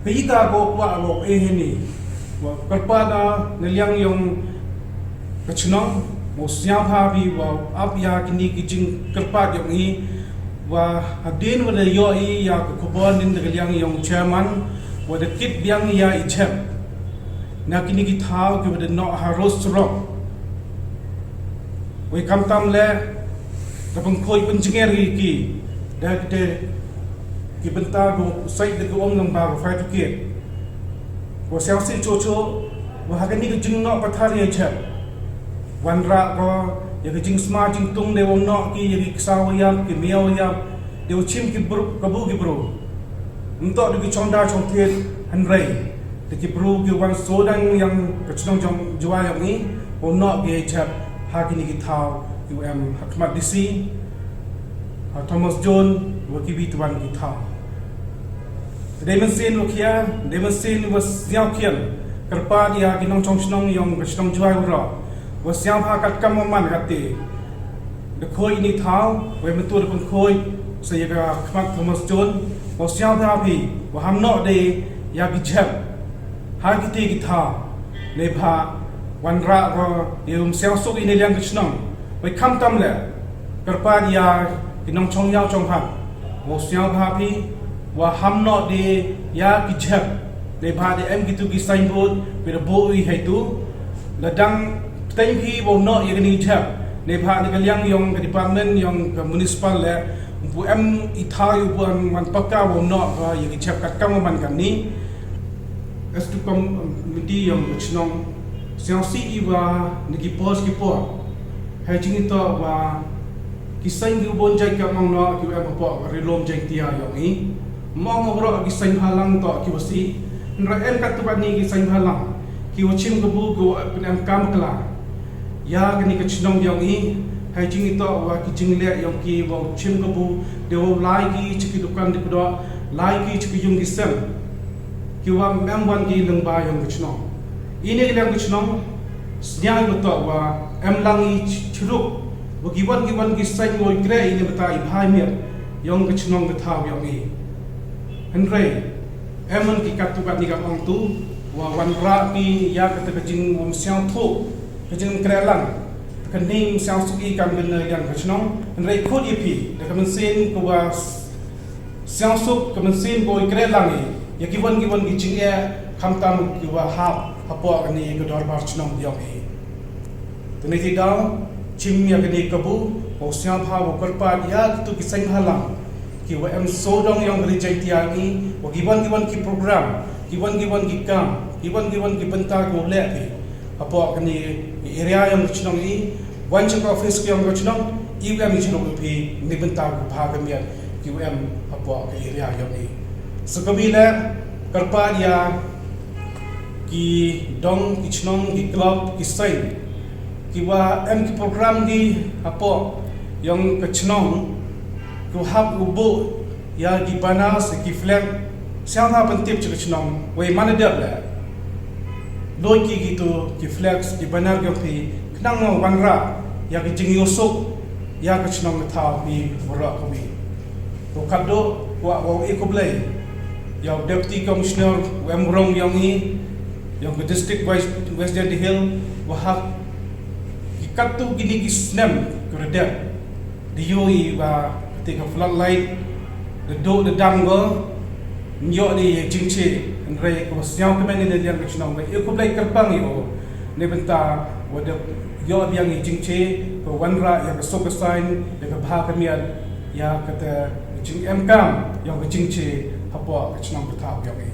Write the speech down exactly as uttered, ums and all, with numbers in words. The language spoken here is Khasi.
Ita ko kwah ro eh ni. Wa kyrpad na liang yong ka chnong, mo sngewbha phi wa ap ïa kini ki jingkyrpad yong i, wa hadien wa da ïoh i ïa ka khubor nin da ka liang yong chairman, wa da kit biang ïa i jhep na kini ki thaw ki wa da noh ha Rose Rock. Wei khamtam le da pynkhuid pynjngiar ïa ki da ki, ki bynta ko sait da ki ong lang ba fire brigade. Ko siang si cho cho, wa ha kani ka jingnoh pathar ïa jhep, wanrah ko ïa ka jingsma jingtung de wa noh ki ïa ki ksaw ïap, ki miaw ïap, de wa chim ki bru, kabu ki bru. Mtoh da ki chongda chongthied, hynrei da ki bru ki wan sodang yong ka chnong jong Jowai yong i, wa noh ki ïa jhep ha kini ki thaw ki wa em ha khmat D C, ha Thomas Jones, wa ki wi twan ki thaw. Dei mynsiem wa khia, dei mynsiem wa sngewkhian, kyrpad ïa ki nongchong chnong yong ka chnong Jowai waroh, wa sngewbha katkam wa man kati. Da khuid ini thaw, wei mynta da pynkhuid sa ïa ka khmat Thomas Jones, wa sngewbha phi, wa ham noh de ïa ki jhep ha kiti ki thaw, neibhah wanrah ko ïa um sngewsuk ini liang ka chnong. Wei khamtam le kyrpad ïa ki nongchong ïaw chong hat, wa sngewbha phi, wa ham noh de ïa ki jhep, neibhah de em kitu ki signboard, phi da buh i haitu. La dang pteng phi wa noh ïa kini ki jhep, neibhah da ka liang yong ka department yong ka municipal le, pu em i thaw ïa u wan, wan paka wa noh ka ïa ki jhep katkam wa man kani. As tu committee yong ka chnong, sngewsih i wa na ki por ki por, ha jingitoh wa ki seng ki bun jait ka mong noh ki wa em hapoh ka ri lum Jaiñtia yong i. Mong waroh ki seng bhalang toh ki wa sih. Hynrei em katto katne ki seng bhalang ki wa chim kabu ki wa pynemkam kla ïa kani ka chnong yong i. Ha jingitoh wa ki jingleh yong ki wa chim kabu, de wa lai ki cha ki dukan di kdoh, lai ki cha ki yung ki sem, ki wa em wan ki lyngba yong ka chnong. Ini ka liang ka chnong, sniang wa toh wa em lang i chruk wa ki wan ki wan ki seng wa i kre ini bata i bha i miat yong ka chnong ka thaw yong i. Hynrei em man ki katto katne ka ong tu, wa wanrah ki ïa kata ka jingmynsiem thuh, ka jingkre lang, ka ning sngewsuk i kam kane liang ka chnong. Hynrei khot ïa phi da ka mynsiem ka wa sngewsuk, ka mynsiem ka wa i kre lang i ïa ki wan ki wan ki jingeh, khamtam ki wa hap hapoh kani ka dorbar chnong yong i. Te niti daw, chim ïa kani kabu, wa sngewbha wa kyrpad ïa kitu ki seng bhalang ki wa em sodong yong ka ri Jaiñtia i, wa ki wan ki wan ki program, ki wan ki wan ki kam, ki wan ki wan ki bynta ki wa leh phi hapoh kani ka area yong ka chnong i, wan cha ka office yong ka chnong, i wa em i chnong phi ni bynta ki bha ka miat ki wa em hapoh ka area yong i. Sa kawi le kyrpad ïa ki dong, ki chnong, ki club, ki seng ki wa em ki program ki hapoh yong ka chnong, ki wa hap u buh ïa ki banners, ki flag, sngewbha pyntip cha ka chnong, wei man dep le luid ki kitu ki flags, ki banner ki yong phi, khnang wa wanrah ïa ki jingïasuk ïa ka chnong ka thaw phi waroh kawi. Wa khatduh, wa, wa i khublei ïa u Deputy Commissioner wa em rong yong i, yong ka District West, West Jaintia Hills, wa ha ki katto kini ki snem ka ri dep, da ïohi wa kata ka floodlight da duh da dam ko, ym ïoh de ïa jingche. Hynrei ka wa sngewkmen ïa na liang ka chnong, wa i khublei kyrpang ïa u, na bynta wa da ïoh biang ïa jingche, ka wanrah ïa ka suk ka saiñ, ïa ka bha ka miat ïa kata ka jingemkam yong ka jingche hapoh ka chnong ka thaw yong i.